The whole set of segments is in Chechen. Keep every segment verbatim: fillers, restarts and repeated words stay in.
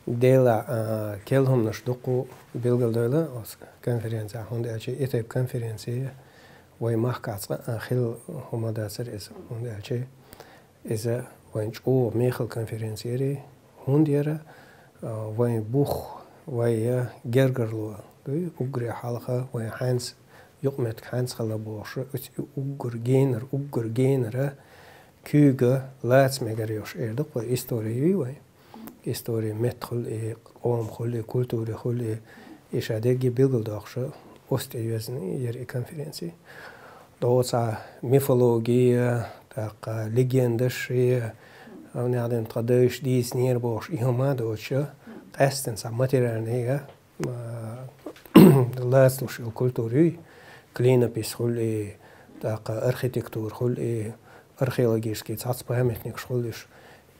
Делахь, а, кхел хӀуманаш дукха билгалдойла оцу конференцехь, хӀунда аьлча и тайпа конференци вай махкахь цкъа а хилла хӀума дацара иза, хӀунда аьлча иза вайн чӀогӀа мехала конференци яра, хӀунда яра, а, вайн бух, вай гергарло дуй, уггаре хьалха вайн хьаьнца, юкъаметтиг хьаьнца хилла бохуш, оцу уггар генара, уггар генара куьйга лаца мегар йолуш эр ду-кх вай, истори юй вайн. Истори меттахула и, къомахула и, культурехула и, и ша дерриге билгалдоккхуш, оцу тӀе йоьзна яра и конференци. ДогӀу цхьа мифология, тӀаккха легендаш и, хӀунда аьлча тхан дайша дийцинера бохуш, и хӀума а доцуш, къаьсттина цхьа материальный а, лацалуш йолу культура юй, клинопись хуьлу и, тӀаккха архитектура хуьлу и, археологический цхьацца памятникаш хуьлу уьш.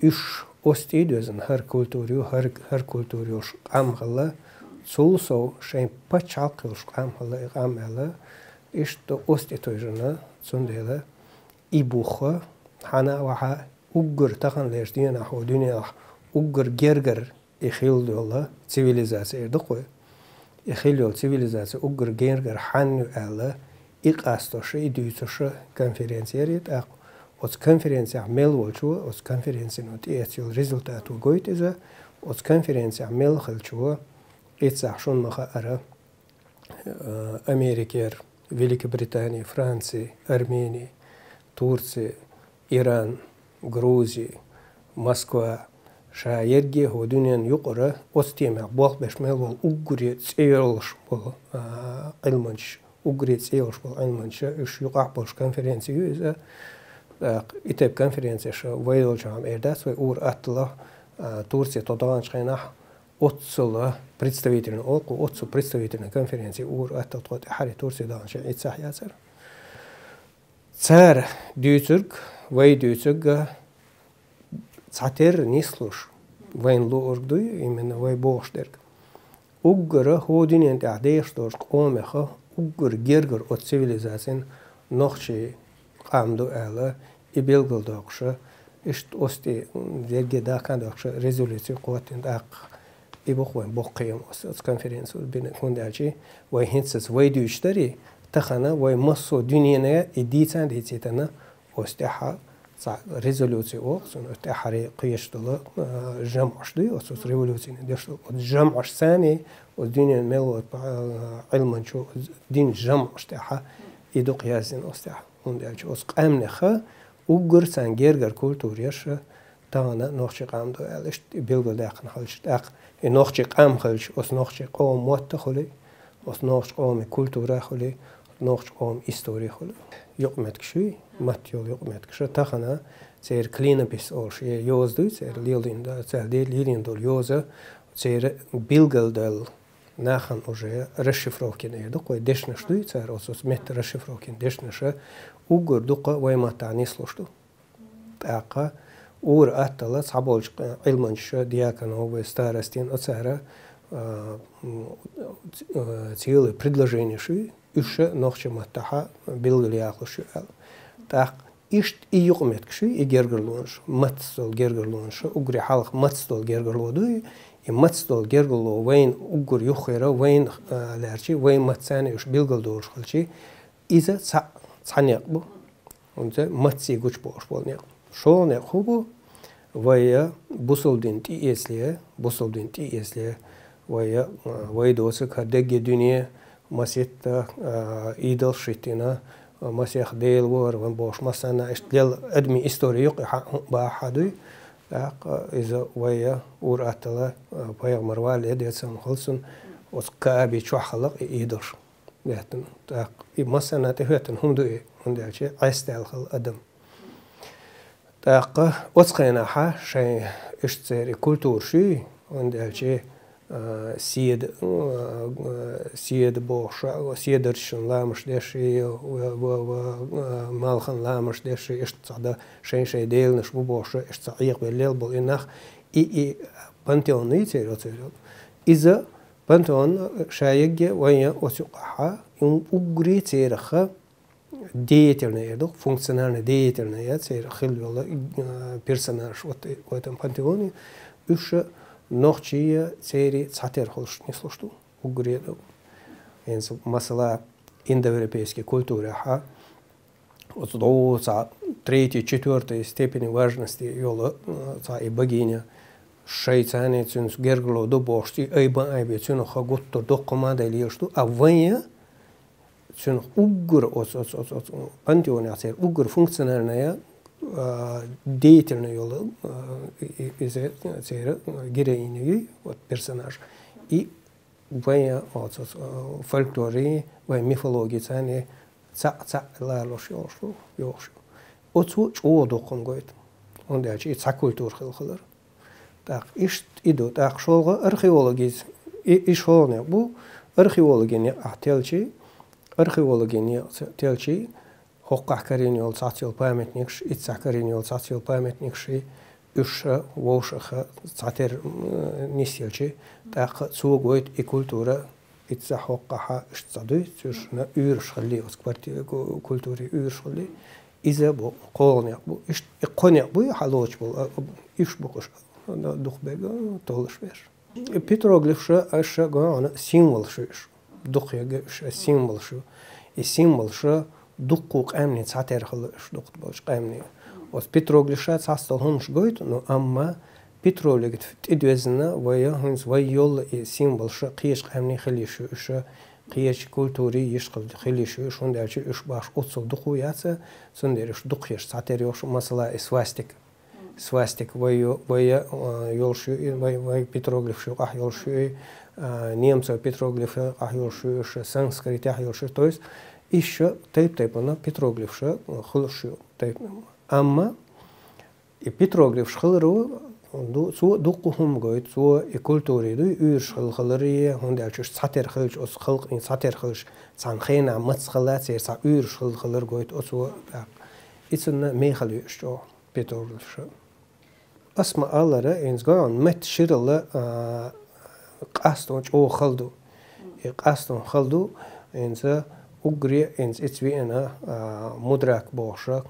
Уьш оцу тӀе а доьзна, хӀара культура ю, хӀара, хӀара культура йолуш къам хилла, цул сов шайн пачхьалкх йолуш къам хилла и къам аьлла, иштта оцу тӀе тевжина, цундела и бух хьан а вахьа уггар таханлерчу дийнахь хӀокху дуьненахь уггар гергара и хилла йолу цивилизаци эр ду-кх вай. И хилла йолу цивилизаци уггар гергара хьанна ю аьлла, и къастош, и дуьйцуш конференци яра и тӀаккха. Оцу конференцехь мел волчо, оцу конференцино тӀеэцна йолу результато гойту иза, оцу конференцехь мел хиллачо, эццахь шуна ма-хаъара, э, Америкера, Великобритания, Франция, Армения, Турция, Иран, Грузия, Москва, ша ерриге хӀокху дуьненна юкъара оцу темехь болх беш мел волу уггаре цӀе йолуш болу, а, Ӏилманчаш, уггаре цӀе йолуш болу Ӏилманчаш, уьш юкъахь болуш конференци ю иза. ТӀаккха и тайпа конференцеш вай долчохь эр дац, вай ур-атталла, а, Турция тхо даханчу хенахь оццул представительный олу-кх, оццул представительный конференци ур-атталла тхо тӀаьххьара Турция даханчу хенахь эццахь яцара. Цара дуьйцург, вай дуьйцург а цхьатерра нислуш, вайна луург дуй, именно вай бохуш дерг. Уггара хӀокху дуьненна тӀехь дехаш долчу къомех уггар гергара оцу цивилизацин нохчийн къам ду аьлла, и билгалдоккхуш, иштта оцу тӀе, м, ерриге даккха а доккхуш, резолюци кхоттийна тӀаккха. И бу-кх вайн боккха кхиам оцу, оцу конференци бина, хӀунда аьлча вай хӀинццалц вай дуьйцуш дарий, тахана вай массо а дуьненна и дийца а дийцийтина, оцу тӀехь цхьа резолюци олу цунах, оцу тӀаьххьара кхеташ долу, а, жамӀаш дуй, оцу, оцу революцина деш долу. Оцу жамӀаш царний, оцу дуьненна мел волу, а, Ӏилманчо дина жамӀаш тӀехь и дукха яздина оцу тӀехь. ХӀунда аьлча оцу къаьмнех уггар царна гергара культура еш, тахана нохчийн къам ду аьлла, иштта билгалдаьккхина хилча, тӀаккха и нохчийн къам хилча, оцу нохчийн къоман мотт а хуьлий, оцу нохчийн къоман культура а хуьлий, нохчийн къоман истори а хуьлий. Юкъаметтигаш юй, матта йолу юкъаметтигаш. Тахана церан клинопись олуш, е йоза дуй, церан лелийна, цара де-, лелийна долу йоза, церан билгалдаьлла нахана уже расшифровкина эр ду-кх вай, дешнаш дуй цара, оцу, оцу метта расшифровкина дешнаш, уггар дукха вай маттахь нислуш ду. ТӀаккха ур-атталла цхьаболчу Ӏилманчаша, Дьяконов вай, Старостин, оцара, а, м, ц-, а, целые предложенеш ю, уьш нохчийн маттахь билгалъяхалуш ю аьлла. ТӀаккха иштта и юкъаметтигаш ю, и гергарлонаш, маттаца долу гергарлонаш, уггаре хьалха маттаца долу гергарло дуй, и маттаца долу гергарло вайна уггар юххера, вайна, а, лаьрчи, вайн маттаца уьш билгалдолуш хилчи, иза цхьа, цхьа некъ бу. ХӀунда маттаца гучубохуш болу некъ. ШолгӀа некъ хӀун бу? Вай бусалба дин тӀеэцале, бусалба дин тӀеэцале, вай, а, вай доцург хӀара дерриге дуьне масийтта, а, идолш хӀиттина, а, масех дела ву хӀара вайн бохуш, массарна иштта лела адамийн истори юкъа хьа-, хӀун бахьа дуй. ТӀаккха иза вай ур-атталла, а, пайхамар валле, Делера салам хуьлда цунна, оцу Кааби чохь хилла-кх и идолш. Беттан. ТӀаккха и массарна тӀехӀоьттина хӀума ду и, хӀунда аьлча Ӏеса даьлла хилла адам. ТӀаккха оцу хенахь шайн иштта церан и культураш юй, хӀунда аьлча, а, седа, а, седа бохуш, седарчашна ламазаш деш и, ва, ва, ва, а, малхана ламазаш деш и, иштта цхьа дан шайн-шайн деланаш бу бохуш, иштта цхьа Ӏехабелла лела болу и нах, и, и пантеон юй церан оцу. Иза пантеон ша егге вайн оцу юкъахь, и уггаре церах деятельный эр ду, функциональный деятельный я церан хилла йолу, э, персонаж вот в этом пантеоне. Уьш Нохчий церий цхьатера хилар нислуш ду. Уггаре ду. ХӀинца, масала, индоевропейский культурехь оцу дӀо цхьа третьей, четвёртой степени важности йолу, э, цхьа и богиня, шайца цуьнца гергарло ду бохуш, и айбан айбе цуьнах гуттар доккха ма дай лелаш ду, а вайн цуьнах уггар оцу, оцу, оцу, оцу пантеонехь церан уггар функциональная, а, деятельная йолу, а, и, и, иза церан героиня юй, вот персонаж. И вайн оцу, оцу, а, фольклорий, вайн мифологий царна цхьаъ, цхьаъ лалуш йолуш ду, йолуш ю. Оцо чӀогӀа дукха хӀума гойту. ХӀунда аьлча и цхьа культура хилла хилар. ТӀаккха иштта и ду, тӀаккха шолгӀа археологица, и, и шолгӀа некъ бу, археологийн некъ ахь телчий, археологийн некъ ца-, телчий, хӀокхахь карийна йолу цхьацца йолу памятникаш, иццахь карийна йолу цхьацца йолу памятникаш, и уьш вовшахха цхьатера, м, нисъелчий, тӀаккха цо гойту и культура, иццахь хӀокхахь иштта цхьа дуй, цуьшна уьйраш хилли, оцу кварти-, ку-, культурин уьйраш хилли, иза бу кхолгӀа некъ бу. Иштта и кхо некъ буй хьалоцуш болу, а, а, уьш бу-кх уьш, а, дукха берг, а, толлуш берш. Петроглифш аша гой хьуна символаш ю уьш. Дукха ерг уьш символаш ю. И символаш дуккха къаьмнийн цхьатера хилла уьш дукха болчу къаьмнийн. Оцу петроглифша цхьацца долу хӀуманаш гойту, ну, амма петроглиф тӀедоьзна вай, хӀинца вай йолу и символаш кхечу къаьмнийн хила йиш ю уьш, кхечу культурийн йиш хила, хила йиш ю уьш, хӀунда аьлча уьш бахаш оццул дукха яц, цундела уьш дукха ерш цхьатера йолуш, масала, и свастик. Свастик вай ю-, вай, а, йолуш ю, и вай, вай петроглиф шу къахь йолуш ю, и, а, немцов петроглиф къахь йолуш ю, уьш санскритехь йолуш ю. То есть, иштта тайп-тайпана петроглиф шу, а, хуьлуш ю. Тайп-, амма и петроглиф шу хиларо ду, цо дуккха хӀума гойту, цо и культури дуй, уьйраш хила хиларе, хӀунда аьлча уьш цхьатера хилча, оцу халкъийн цхьатера хилча, цхьана хенахь маца хилла, церан цхьа уьйраш хила хилар гойту оцо, тӀаккха. И цунна мехала ю уьш чӀогӀа. Петроглиф шу. Ас ма-аллара, хӀинца гой хьуна, метта ширалла, а, къастон чӀогӀа хала ду. И къастон хала ду, хӀинца уггаре, хӀинца иццахь веана, а, Мудрак бохуш, а,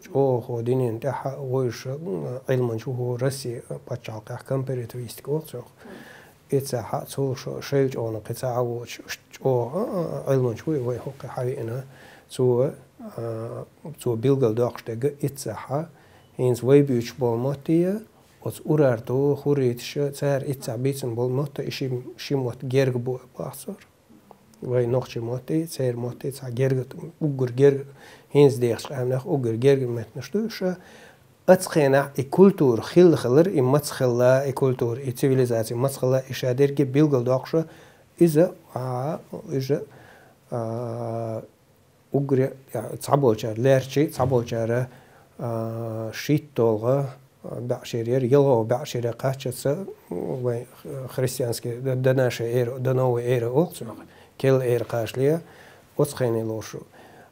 чӀогӀа хӀокху динан тӀехь вевзаш, а, Ӏилманча ву, хӀокху Росси пачхьалкхехь компаративистика боху цунах. Иццахь цул шо-, шайла чӀогӀа кхин цхьа а воцуш, чӀогӀа, а, а, Ӏилманча ву, вай хӀокху хьан веана, цо, а, цо билгалдоккхуш дерг иццахь, хӀинца вай буьйцуш болу мотт а, оцу урарту, хурриташа, цара иццахь бийцина болу мотт а, и ши, ши мотт герга бу боху цара. Вай нохчийн мотт а, церан мотт а цхьа герга, уггар герга, хӀинца дехачу къаьмнех уггар герга меттанаш ду уьш. Оцу хенахь и культура хилла хилар, и маца хилла, и культура, и цивилизаци маца хилла, и шадерриге билгалдоккхуш, иза, а, иза, а, уггаре, а, цхьаболчара лаьрчи, цхьаболчара, а, шийтталгӀа, а, бӀешерера, ялхалгӀа бӀешерера кхаччалца, вайн христианский, д-, до нашей эры, до новой эры олу цунах, керла эра кхачале, оцу хене лоруш ю.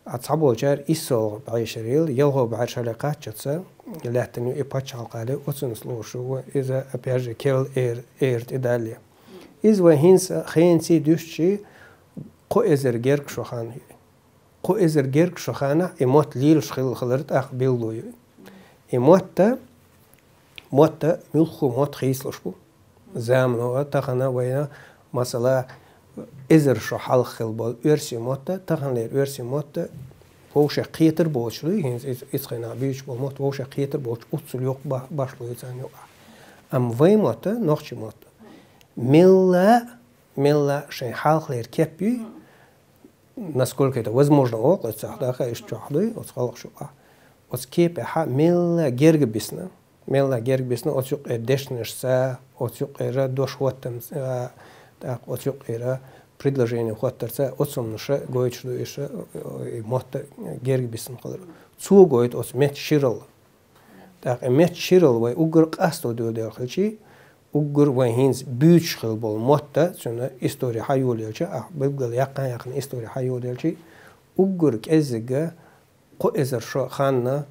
А цхьаболчара иссалгӀа бӀешерел, ялхалгӀа бӀешерера кхаччалца, лаьттина ю и пачхьалкхале, оцунца лоруш ю, иза, опять же, керла эр-, эра тӀедалле. Иза вай хӀинца, хенаций дуьстичи, кхо эзар герга шо хан ю. Кхо эзар герга шо ханахь и мотт лелаш хилла хилар тӀаккха билгало ю. И мотт, мотт, муьлхха мотт хийцалуш бу. Замано а, тахана вайна, масала, эзар шо хьалха хилла болу оьрсийн мотт, таханлера оьрсийн мотт вовшех кхетар боцуш ду, хӀинца ис-, ицкъ хенахь буьйцуш болу мотт вовшех кхетар боцуш, оццул йоккха ба-, башхало ю царна юкъахь. Амма вайн мотт, нохчийн мотт, мелла, мелла шайн хьалхалера кеп юй, насколько это возможно, олу кху цхьа даха иштта чохь дуй, оцу халкъаш юкъахь. Оцу кепехь мелла герга бисна. Мелла герга бисна, оцу юккъера дешнашца, оцу юккъера дош хӀоттамца, тӀаккха оцу юккъера предложение хӀоттарца, оцу хӀуманаша гойтуш ду иша, и мотт герга бисна хилар. Цо гойту оцу метта ширалла. ТӀаккха и метта ширалла вай уггар къасто доьлла хилчий, уггар вайн хӀинца буьйцуш хилла болу мотт, цуьнан истори хьан йолаелча, ахь билггал яккхий-яккхий истори хьан йолаелчий, уггар кӀеззига кхо эзар шо ханна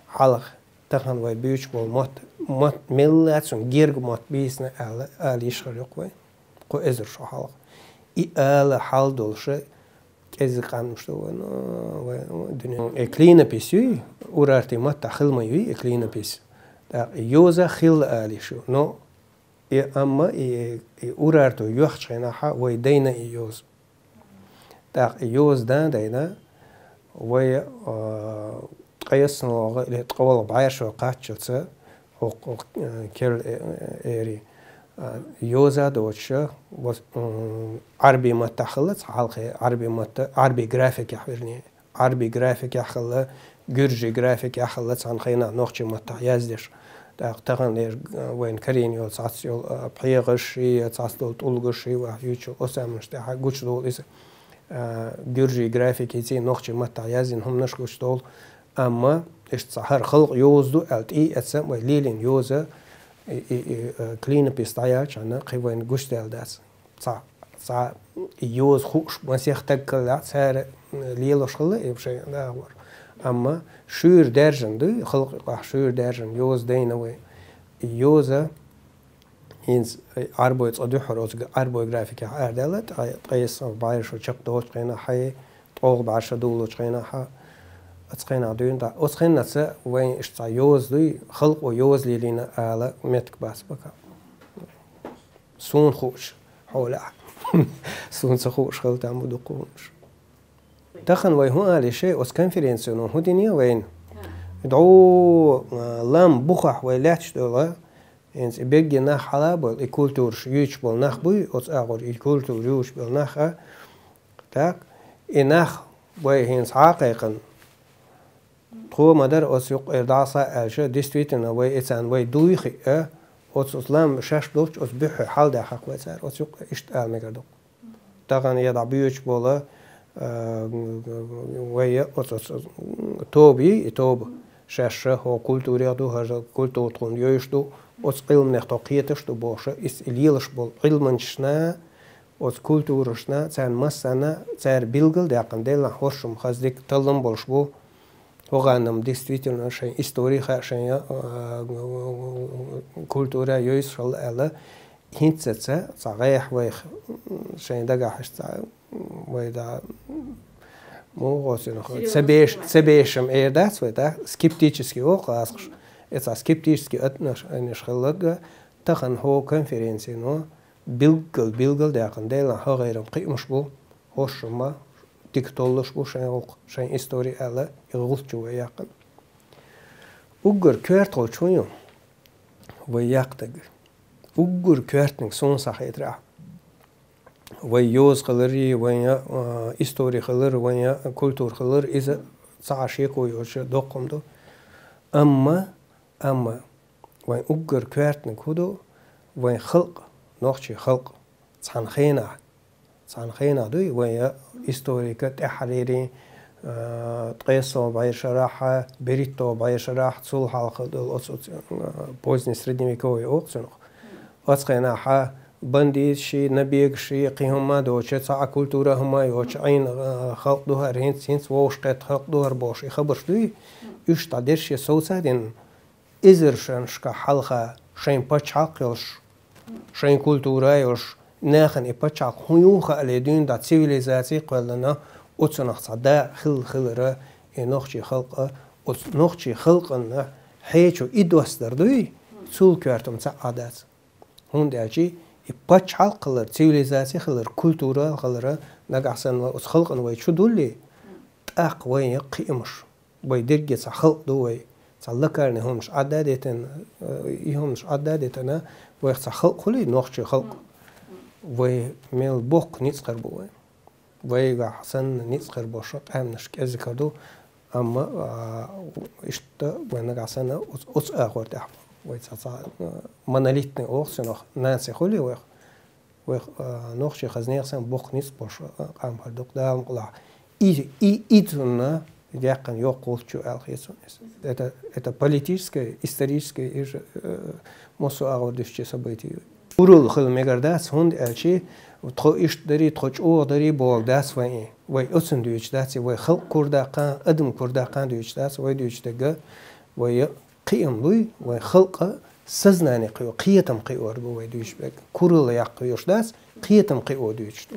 хьалха тахана вай буьйцуш болу мотт, мотт мелла а цунна герга мотт бийцина аьлла, ала йиш хир ю-кх вай. Кхо эзар шо хьалха. И ала хьал долуша кӀеззиг къаьмнаш ду вайн, вайн дуьнен. Э, клинопись юй, урартийн маттахь хила ма юй, э, клинопись. ТӀаккха йоза хилла ала йиш ю. Но И, амма и, и Урарту йоьхча хенахьа вай дайна и йоза. ТӀаккха и йоза дан дайна, вай, а, ткъаесналгӀа или ткъолгӀа бӀаьршо кхаччалца, хӀокху, хӀокху, э, керла, э, эри, а, йоза доцуша, вос-, м, Ӏарби маттахь хилла цхьа хьалхе, Ӏарби матта, Ӏарби графикехь, вернее, Ӏарби графикехь хилла, гуьржи графикехь хилла цхьана хенахь нохчи маттахь яздеш. ТӀаккха тахана леш, э, вайн карийна йолу цхьацца йолу, э, пхьегӀаш ши, цхьацца долу тӀулгаш ши, ваха юьйцу, оцу заманаш тӀехь гучудолу иза, э, гуьржи графикиций нохчи маттахь яздина хӀуманаш гучудолу. Амма иштта цхьа хӀара халкъ йоза ду аьлла тӀе а эцна, вай лелийна йоза, и, и, и, э, клинопись дӀаяьлча хьуна, кхин вайна гучудаьлла дац. Цхьа, цхьа йоза хууш масех стаг хилла, цара, э, лелош хилла и шайн дагӀор. Амма шуьйра даьржина дуй, халкъ юкъахь шуьйра даьржина йоза дайна вай. И йоза хӀинца Ӏарбой цкъа дуьххьара оцу г-, Ӏарбой графикехь арадаьлла, ткъа-, ткъаесналгӀа бӀаьршо чекхдолучу хенахь, хьай, ткъолгӀа бӀаьршо долучу хенахь, оцу хенахь дуьйна дӀа. Оцу хенахьца вайн иштта цхьа йоза дуй, халкъо йоза лелийна ала меттиг бац бака. Суна хууш, хьолехь. Суна ца хууш хила там бу дукха хӀуманаш. Тахана вай хӀун ала шай, оцу конференцино хӀун дине вайна? ДӀо, а, лам бухахь вай лаьтташ долу, хӀинца и бегге нах хьала а болу, и культураш юьйцуш болу нах буй, оцу агӀор и культура юьйцуш болу нах а. Так, и нах вай хӀинца хьа а кхайкхина, тхо ма-дарра оцу юккъера дӀаса аьлча, действительно, вай и царна вай дуй хиъа, оцу, оцу лам шаьш долчу оцу буьххье хьалдаьхьакх вай цара, оцу юккъе иштта ала мегар ду. Тахана я дӀа боьчу бола, а, вай я оцу, оцу тоба йий, и тоба шаьш хӀокху культурех ду, хӀара культура тхуна йойуш ду, оцу Ӏилманех тхо кхеташ ду бохуша, иза и лелаш болу Ӏилманчашна, оцу культурашна, царна массарна, цара билгалдаьккхина делахь хӀорш хӀума хаза дика таллам болуш бу. ХӀокханна-м действительно шайн истори хаьа, шайн, а, культура йойсхала аьлла, хӀинцаца цхьа гӀайгӀа вайх шайн дагахь иштта цхьа вай да муха оцу ца беш-, ца бешам эр дац вай, да? Скептически оха аскъаш. Э, цхьа скептически отношенеш хилларга, тахана хӀо конференцино билггал, билгал даьккхина делахь хӀа гӀайрам кхиамаш бу, хӀорш ма дика толлуш бу шайн гӀуллакх, шайн истори аьлла, и гӀулч чу вай яьккхина. Уггар коьртахула чу ю вай яккхдаг. Уггар коьртаниг суна схьахетарехь. Вай йоза хилари, вайн, а, истори хилар, вайн, а, культура хилар, иза цхьа а шеко йоцуш доккхун ду. Амма, амма, вайн уггар коьртаниг хӀун ду, вайн халкъ, нохчий халкъ, цхьана хенахь, цхьана хенахь дуй, вайн, а, историка тӀаьхьарерин, а, ткъессо бӀешарахьа, беритто бӀешарахь, цул хьалха долу оцу, оцу, а, поздний средневековье оха цунах. Оцу хенахьа бандиташи, набегаши, кхин хӀумма доцу, цхьа а культура хӀумма йоцу, Ӏийна, а, халкъ ду хӀара, хӀинца, хӀинца вовшахкхетта халкъ ду хӀара бохуш, и хабарш дуй, уьш дӀа дерриге совца а дина, эзаршнашка хьалха шайн пачхьалкх йолуш, шайн культура йолуш, нахана и пачхьалкх хӀун ю хаале дуьйна дӀа цивилизаци кхоьллина, оцунах цхьа да хилла хилара, и нохчий халкъа, оцу нохчий халкъанна хьечу и доссадар дуй, цул коьртам цхьа а дац. ХӀунда аьлча и пачхьалкх хилар, цивилизаци хилар, культура хилара, нагахь санна вай оцу халкъана вай чу дуллий, тӀаккха вайн кхиамаш. Вай дерриге цхьа халкъ ду вай. Цхьа локальный хӀуманаш Ӏадда а детана, э, и хӀуманаш Ӏадда а детана, вайх цхьа халкъ хуьлий, нохчий халкъ. Вай мел боккха ницкъ хир бу вай. Вайгахь санна ницкъ хир болуш къаьмнаш кӀезиг хир ду, амма, а, иштта вай нагахь санна оц-, оцу агӀор тӀехь вай цхьа, цхьа, а, монолитный оха цунах наци хуьлий вайх. Вай, а, нохчий хаза нехан санна боккха ницкъ болуш, а, къам хир ду-кх Дала мукъалахь. И, и, и цунна яьккхина йоккха гӀулч ю аьлла хета суна иза. Это, это политическое, историческое и же, э, массо а агӀор дуьстучу событие ю. Куралла хила мегар дац, хӀунда аьлча тхо иштта дарий, тхо чӀогӀа дарий бохург дац вайн. Вай оцунна дуьйцуш дац, вай халкъ кура даккха, адам кура даккха дуьйцуш дац, вай дуьйцуш дерг, вай кхиам луй, вайн халкъа сознание кхио, кхетам кхиор бу вай дуьйцуш берг. Куралла яккха йолуш дац, кхетам кхио дуьйцуш ду.